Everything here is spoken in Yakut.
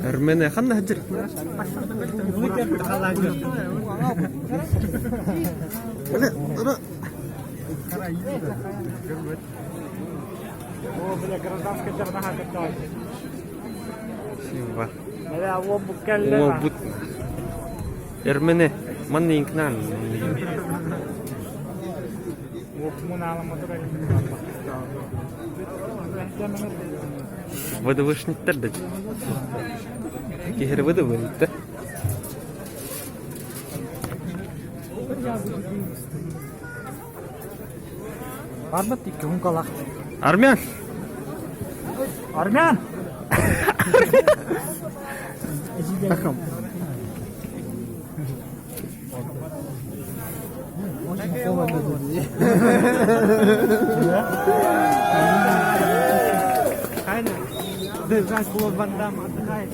Эрмэне ханна сылдьар? О, бля, гражданская дьарнаха кытта. Сива. Бля, уобут кэллэ. Уобут. Эрмэне, манна инкнан. ВДВшниктар да киһи ВДВ Барбыт икки хункалах. Армян! Армян! Держать Клод Ван Дам отдыхает.